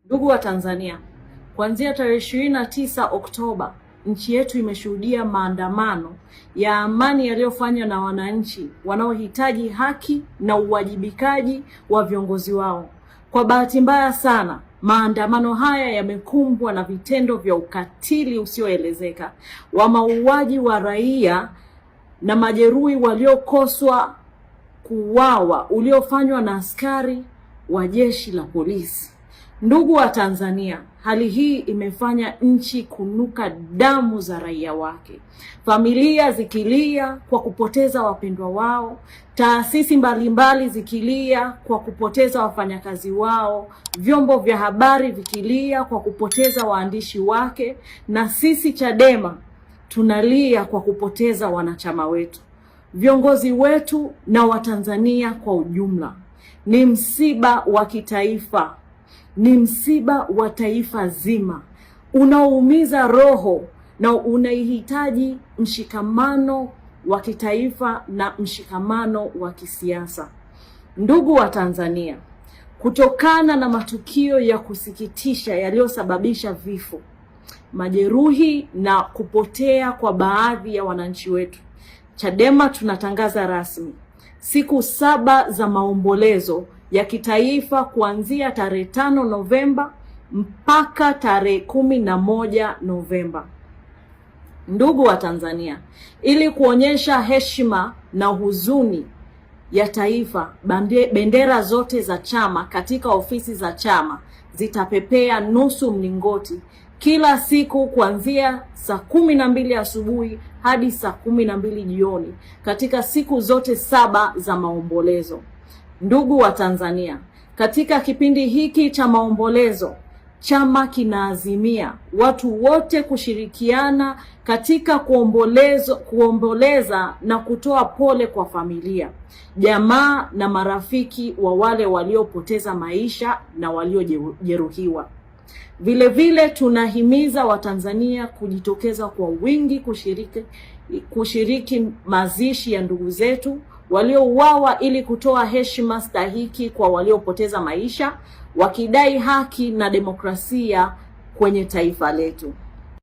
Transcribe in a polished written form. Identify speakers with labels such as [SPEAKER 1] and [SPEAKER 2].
[SPEAKER 1] Ndugu wa Tanzania, kuanzia tarehe 29 Oktoba nchi yetu imeshuhudia maandamano ya amani yaliyofanywa na wananchi wanaohitaji haki na uwajibikaji wa viongozi wao. Kwa bahati mbaya sana, maandamano haya yamekumbwa na vitendo vya ukatili usioelezeka wa mauaji wa raia na majeruhi waliokoswa kuuawa uliofanywa na askari wa jeshi la polisi. Ndugu wa Tanzania, hali hii imefanya nchi kunuka damu za raia wake, familia zikilia kwa kupoteza wapendwa wao, taasisi mbalimbali zikilia kwa kupoteza wafanyakazi wao, vyombo vya habari vikilia kwa kupoteza waandishi wake, na sisi Chadema tunalia kwa kupoteza wanachama wetu, viongozi wetu na Watanzania kwa ujumla. Ni msiba wa kitaifa, ni msiba wa taifa zima unaoumiza roho na unaihitaji mshikamano wa kitaifa na mshikamano wa kisiasa. Ndugu wa Tanzania, kutokana na matukio ya kusikitisha yaliyosababisha vifo, majeruhi na kupotea kwa baadhi ya wananchi wetu, Chadema tunatangaza rasmi siku 7 za maombolezo ya kitaifa kuanzia tarehe 5 Novemba mpaka tarehe 11 Novemba. Ndugu wa Tanzania, ili kuonyesha heshima na huzuni ya taifa, bendera zote za chama katika ofisi za chama zitapepea nusu mlingoti kila siku kuanzia saa 12 asubuhi hadi saa 12 jioni katika siku zote 7 za maombolezo. Ndugu wa Tanzania, katika kipindi hiki cha maombolezo, chama kinaazimia watu wote kushirikiana katika kuomboleza na kutoa pole kwa familia, jamaa na marafiki wa wale waliopoteza maisha na waliojeruhiwa. Vile vile tunahimiza Watanzania kujitokeza kwa wingi kushiriki mazishi ya ndugu zetu waliouawa ili kutoa heshima stahiki kwa waliopoteza maisha, wakidai haki na demokrasia kwenye taifa letu.